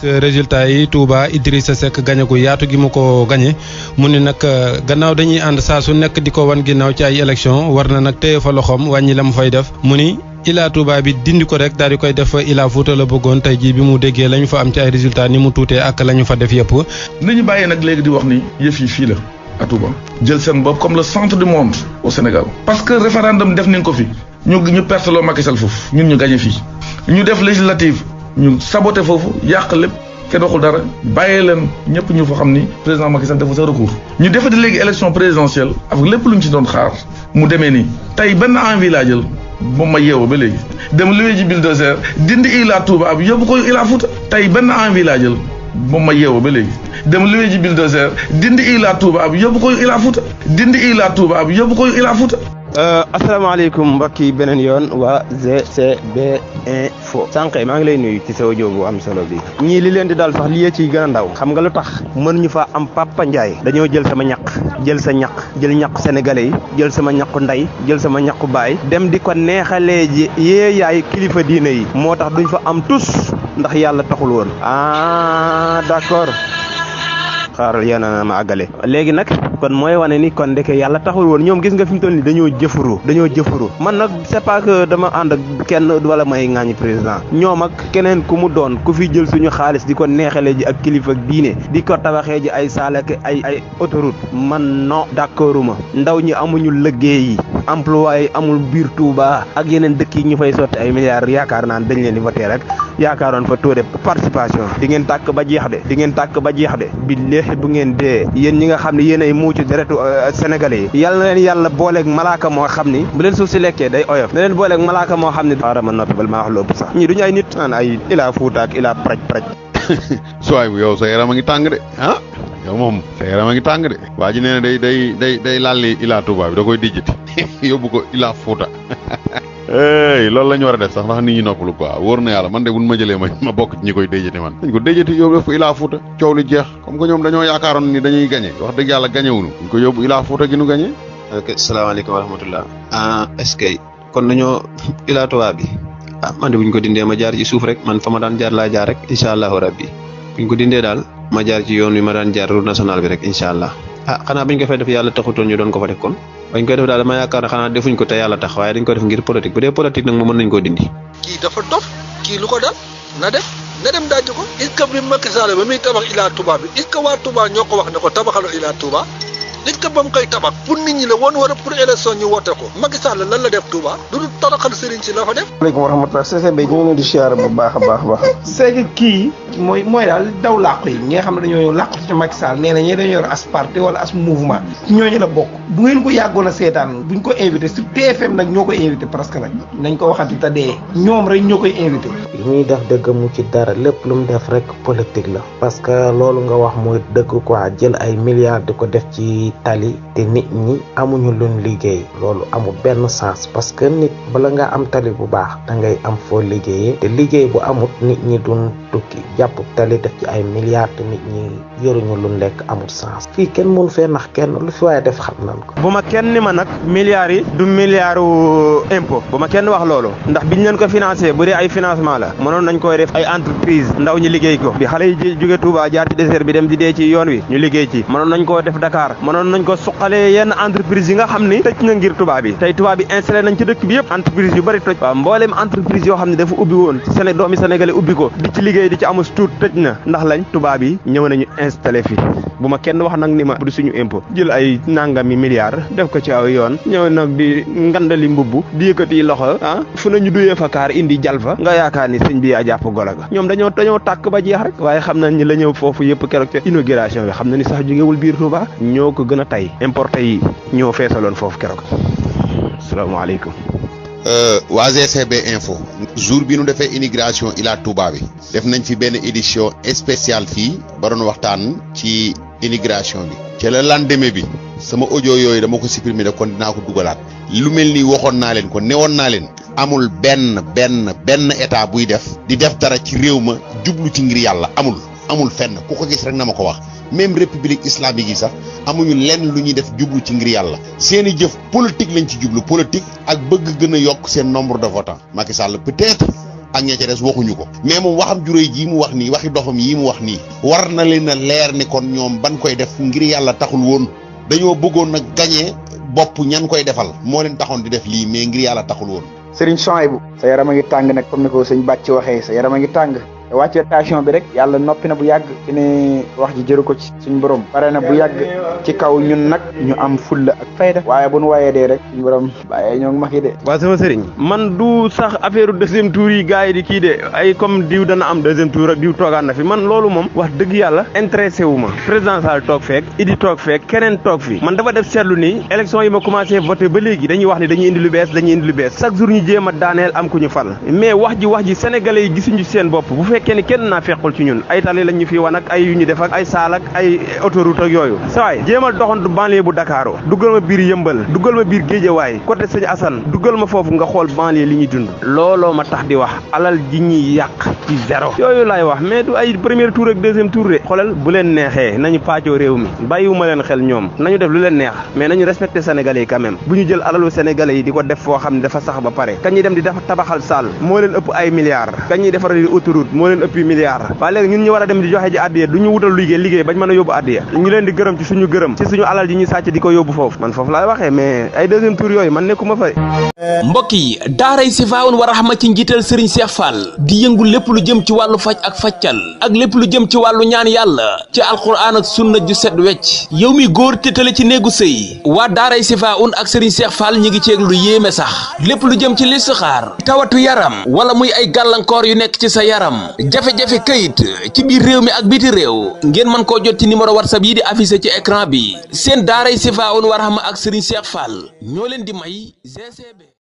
résultat yi Touba Idrissa Seck gagné gu yaatu gi mu ko gagné mu ni nag gannaaw dañuy ànd saa su nekk di ko wan ginnaaw ci ay élection war na nag téye fa loxoom wàññi la mu fay def mu ni Ila Touba bi dindi ko rek daal di koy def Ila Fouta la bëggoon tey jii bi mu déggee la ñu fa am ci ay résultats ni mu tuutee ak la ñu fa def yëpp. nañu bàyyi nag léegi di wax ni yëf yi fii la à Touba jël seen bopp comme le centre du monde au Sénégal. parce que référendum def nañ ko fi ñu perte loo Macky Sall foofu ñun ñu gagné fii ñu def législative ñu saboté foofu yàq lépp kenn waxul dara bàyyee leen ñëpp ñu fa xam ni président Macky Sall defu sa recours. ñu defati léegi élection présidentielle avec lépp lu ñu ci doon xaar mu demee nii tey benn envie laa jël. moom ma yeewoo ba léegi dem luwee ji bulldozer dindi Ila Touba bi yóbbu ko Ila Fouta tey benn envie laa jël moom ma yeewoo ba léegi dem luwee ji bulldozer dindi Ila Touba bi yóbbu ko Ila Fouta dindi Ila Touba bi yóbbu ko Ila Fouta. asalaamaaleykum mbokk yi beneen yoon waa GCB info sànq maa ngi lay nuyu ci sa audio bu am solo bi ñii li leen di daal sax li ciy gën a ndaw xam nga lu tax mënuñu fa am Papa Ndiaye dañoo jël sama ñaq jël sa ñaq jël ñaq sénégalais yi jël sama ñaqu ndey jël sama ñaqu baay dem di ko neexalee ji yee yaay kilifa diine yi moo tax duñ fa am tus ndax yàlla taxul woon d'accord xaaral yéen a ma àggale léegi nag kon mooy wane ni kon ndeke yàlla taxul woon ñoom gis nga fi mu toll nii dañoo jëfuru man nag c'est pas que dama ànd ak kenn wala may ŋaañi président ñoom ak keneen ku mu doon ku fi jël suñu xaalis di ko neexalee ji ak kilifa ak diine di ko tabaxee ji ay salle ak ay autoroute man non d'accorduma ndaw ñi amuñu liggéey emploi yi amul biir Touba ak yeneen dëkk yi ñu fay sotti ay milliards yaakaar naan dañ leen di voter rek yaakaaroon fa taux de participation di ngeen tàkk ba jeex de billahi bu ngeen dee yéen ñi nga xam ne yéen ay muucu deretu sénégalais yi yàlla na leen yàlla booleeg malaaka moo xam ni bu leen suuf si lekkee day oyof na leen booleeg malaaka moo xam ne xaaral ma noppi bal maa wax lu ëpp sax ñii duñu ay nit naan ay Ila Fouta ak Ila praj suwaay bu yow sa yaram a ngi tàng de yow moom sa yaram a ngi tàng de waa ji nee na day lalli Ila Touba bi da koy dijjati yóbbu ko Ila Fouta loolu la ñu war a def sax ndax nit ñi noppalu quoi wóor na yàlla man de buñ ma jëlee ma bokk ci ñi koy déjati man dañ ko déjati yóbbu def ko Ila Fouta coow li jeex comme que ñoom dañoo yaakaaroon ni dañuy gagné wax dëgg yàlla gagné wuñu dañ ko yóbbu Ila Fouta gi nu gagné. ok salaamaaleykum wa rahmatullah est-ce que kon dañoo Ila Touba bi man de buñ ko dindee ma jaar ci suuf rek man fa ma daan jaar laa jaar rek incha allahu rabbi buñ ko dindee daal ma jaar ci yoon wi ma daan jaar route nationale bi rek incha allah xanaa bañ ko fay def yàlla taxutoon ñu doon ko fa def kon bañ koy def daal dama yaakaar ne xanaa defuñ ko te yàlla tax waaye dañ ko def ngir politique bu dee politique nag moom mën nañ koo dindi. kii dafa dof kii lu ko dal na dem daaj ko est-ce que bi Macky Sall ba muy tabax Ila Touba bi est-ce que waa Touba ñoo ko wax ne ko tabaxaloo Ila Touba est-ce que ba mu koy tabax pour nit ñi la woon wala pour élection ñu woote ko Macky Sall lan la def Touba du toroxal sëriñ si la fa def. asalaamaaleykum wa rahmatulah CCB ñu ngi leen di siyaare bu baax a baax. c'est que kii mooy daal daw làqu yi ñi nga xam ne dañoo làqu ci Macky Sall nee na ñii dañoo yor as parti wala as mouvement ñooñu la bokk bu ngeen ko yàggoon a seetaan buñ ko invité sur TFM nag ñoo koy invité presque nag nañ ko waxati te dee ñoom rek ñoo koy invité. li muy def dëgg mu ci dara lépp lu mu def rek politique la parce que loolu nga wax mooy dëgg quoi jël ay milliards di ko def ci tali te nit ñi amuñu luñ liggéey loolu amul benn sens parce que nit bala nga am tali bu baax da ngay am foo liggéeyee te liggéey bu amut nit ñi duñ tukki jàpp tali def ci ay milliards te nit ñi yoruñu luñ lekk amul sens fii kenn mënu fee nax kenn lu fi waaye def xam nañ ko. bu ma kenn ni ma nag milliards yi du milliards impôt bu ma kenn wax loolu ndax biñ leen ko financé bu dee ay financement la mënoon nañ koy def ay entreprise ndaw ñi liggéey ko bi xale yi jóge Touba jaar ci désert bi dem di dee ci yoon wi ñu liggéey ci mënoon nañ koo def Dakar mënoon nañ ko suqalee yenn entreprise yi nga xam ni tëj na ngir tubaab bi tey tubaab bi installé nañ ci dëkk bi yëpp entreprise yu bëri tëj waaw mbooleem entreprise yoo xam ne dafa ubbi woon doomi sénégalais ubbi ko di ci liggéey di ci amus tuut tëj na ndax lañ tubaab yi ñëw nañu installé fi bu ma kenn wax nag ni ma bu di suñu impôt jël ay nangami milliards def ko ci aw yoon ñëw nag di ngandali mbubb di yëkkati loxo fu nañu duyee fa kaar indi jal fa nga yaakaar ni sëñ bi yaa jàpp golo ga ñoom dañoo tàkk ba jeex rek waaye xam nañ ni la ñëw foofu yëpp keroog ca inauguration bi xam na ni sax jógewul biir Touba ñoo ko gën a tay importé yi ñoo feesaloon foofu keroog asalaamaaleykum. waa GCB info jour bi nu defee immigration Ila Touba bi def nañ fi benn édition spéciale fii ba doon waxtaan ci immigration bi ca la lendemain bi sama audio yooyu dama ko supprimer kon dinaa ko dugalaat lu mel ni waxoon naa leen ko newoon naa leen amul benn état buy def di def dara ci réew ma jublu ci ngir yàlla amul fenn ku ko gis rek na ma ko wax même république islamique yi sax amuñu lenn lu ñuy def jublu ci ngir yàlla seeni jëf politique lañ ci jublu politique ak bëgg gën a yokk seen nombre de votants Macky Sall peut-être ak ña ca des waxuñu ko mais moom waxam juróoy ji mu wax nii waxi doxam yi mu wax nii war na leen a leer ni kon ñoom ban koy def ngir yàlla taxul woon dañoo bëggoon nag gagné bopp ñan koy defal moo leen taxoon di def lii mais ngir yàlla taxul woon. Serigne Souhaïbou sa yaram a ngi tàng nag comme ni ko sëñ Bàcc waxee sa yaram a ngi tàng te wàccee station bi rek yàlla noppi na bu yàgg fi ne wax ji jëru ko ci suñ borom pare na bu yàgg ci kaw ñun nag ñu am fulla ak fayda waaye bu nu wayee dee rek suñ borom bàyyee ñoo ngi Maki de. waaw sama sëriñ man du sax affaire deuxième tour yi gars yi di kii de ay comme diw dana am deuxième tour ak diw toogaan na fi man loolu moom wax dëgg yàlla intéressé wu ma président Salle toog feek Idi toog feek keneen toog fi man dafa def seetlu ni élection yi ma commencé voté ba léegi dañuy wax ni dañuy indi lu bees chaque jour ñu jéem a daaneel am ku ñu fal mais wax ji sénégalais yi gisuñu seen bopp bu fekkee ni kenn naa fekkul ci ñun ay tali lañ ñu fi wan ak ay yu ñu def ak ay saal ak ay autoroute ak yooyu sawaay jéemal doxantu banlieue bu Dakar duggal ma biir Yëmbal duggal ma biir Géejawaay côté Sëñ Assane duggal ma foofu nga xool banlieue li ñuy dund looloo ma tax di wax alal ji ñuy yàq ci zéro yooyu laay wax mais du ay premier tour ak deuxième tour de xoolal bu leen neexee nañu paccoo réew mi bàyyiwuma leen xel ñoom nañu def lu leen neex mais nañu respecté sénégalais yi quand même bu ñu jël alalu sénégalais yi di ko def foo xam ne dafa sax ba pare kañ ñuy dem di def tabaxal saal moo leen ëpp ay milliards kañ ñuy defaral autoroute moo leen ëpp milliards waa léegi ñun ñu war a dem di joxe ji addiya du ñu wutal liggéey bañ mën a yóbbu addiya ñu leen di gërëm ci suñu alal ji ñu sàcc di ko yóbbu foofu man foofu laay waxee mais ay deuxième tour yooyu man nekkuma fa. mbokk yi daaray Sifaawun wa Rahma ci njiital Serigne Cheikh Fall di yëngu lépp lu jëm ci wàllu faj ak fajcal ak lépp lu jëm ci wàllu ñaan yàlla ci alquran ak sunna ju set wecc yow mi góor te tële ci néegu sëy waa daaray Sifaawun ak Serigne Cheikh Fall ñi ngi ceeg lu yéeme sax lépp lu jëm ci listixaar tawatu yaram wala muy ay gàllankoor yu nekk ci sa yaram jafe-jafe këyit ci biir réew mi ak biti réew ngeen mën koo jot ci numéro WhatsApp yi di affiché ci écran bi seen daaray Sifaawun wa Rahma ak Serigne Cheikh Fall ñoo leen di may GCB